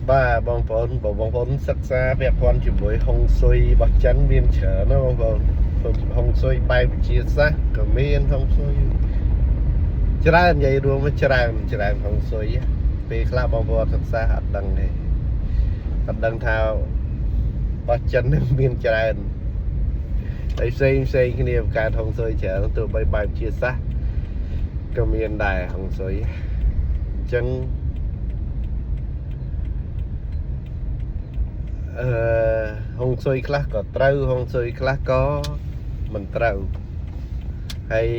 បាទបងប្អូនបើបងប្អូនសិក្សាពាក់ព័ន្ធជាមួយហុងស៊ុយរបស់ចិនមានច្រើនណាបងប្អូនហុងស៊ុយបែបវិទ្យាសាស្ត្រក៏មានហុងស៊ុយច្រើននិយាយរួមមកច្រើនច្រើនហុងស៊ុយពេលខ្លះបងប្អូនសិក្សាអត់ដឹងទេអត់ដឹងថារបស់ចិននឹងមានច្រើនហើយផ្សេងផ្សេងគ្នាបង្កើតហុងស៊ុយច្រើនទោះបីបែបវិទ្យាសាស្ត្រក៏មានដែរហុងស៊ុយអញ្ចឹង អឺហុងស៊ុយខ្លះក៏ត្រូវហុងស៊ុយខ្លះក៏មិនត្រូវហើយ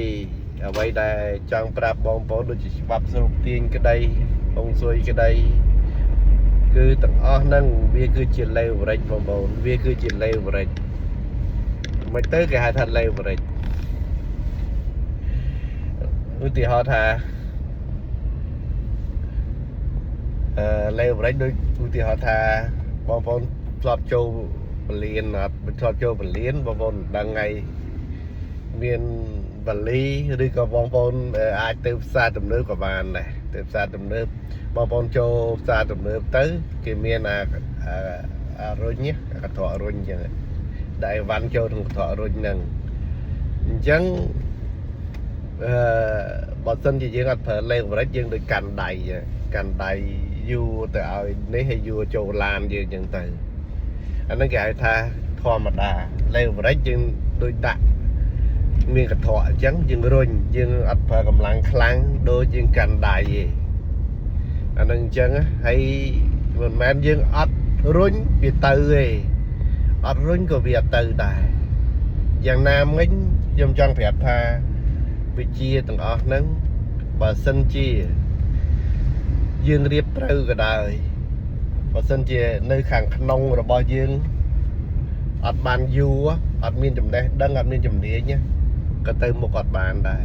អ្វីដែលចង់ប្រាប់បងប្អូនដូចជាច្បាប់ស្រូបទាញក្តីហុងស៊ុយក្តីគឺទាំងអស់ហ្នឹងវាគឺជា leverage បងប្អូនវាគឺជា leverage មិនទៅគេហៅថា leverage ឧទាហរណ៍ថាleverage ដូចឧទាហរណ៍ថាបងប្អូនធ្លាប់ចូលពលានអត់ធ្លាប់ចូលពលានបងប្អូនមិនដឹងហើយមានវលីឬក៏បងប្អូនអាចទៅផ្សារទំនើបក៏បានដែរទៅផ្សារទំនើបបងប្អូនចូលផ្សារទំនើបទៅគេមានអាអារុញកន្ត្រករុញអញ្ចឹងដែលអីវ៉ាន់ចូលក្នុងកន្ត្រករុញហ្នឹងអញ្ចឹងអឺបើសិនជាយើងអត់ប្រើ leverage យើងដូចកាន់ដៃកាន់ដៃយួរទៅឲ្យនេះឲ្យយួរចូលឡានយើងអញ្ចឹងទៅអាហ្នឹងគេហៅថាធម្មតា leverage យើងដូចដាក់មានកន្ត្រកអញ្ចឹងយើងរុញយើងអត់ប្រើកម្លាំងខ្លាំងដូចយើងកាន់ដៃទេអាហ្នឹងអញ្ចឹងហើយមិនមែនយើងអត់រុញវាទៅទេអត់រុញក៏វាអត់ទៅដែរយ៉ាងណាមិញខ្ញុំចង់ប្រាប់ថាវិជាទាំងអស់ហ្នឹងបើសិនជាយើងរៀបត្រូវក៏ដោយបើសិនជានៅខាងក្នុងរបស់យើងអត់បានយូរអត់មានចំណេះដឹងអត់មានជំនាញក៏ទៅមុខអត់បានដែរ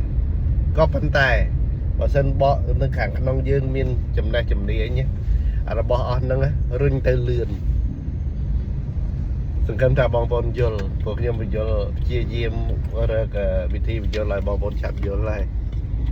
ក៏ប៉ុន្តែបើសិនបកនៅខាងក្នុងយើងមានចំណេះជំនាញរបស់អស់ហ្នឹងរុញទៅលឿនសង្ឃឹមថាបងប្អូនយល់ព្រោះខ្ញុំបញ្យល់ព្យាយាមរកវិធីបញ្យល់ឲ្យបងប្អូនឆាប់យល់ហើយ។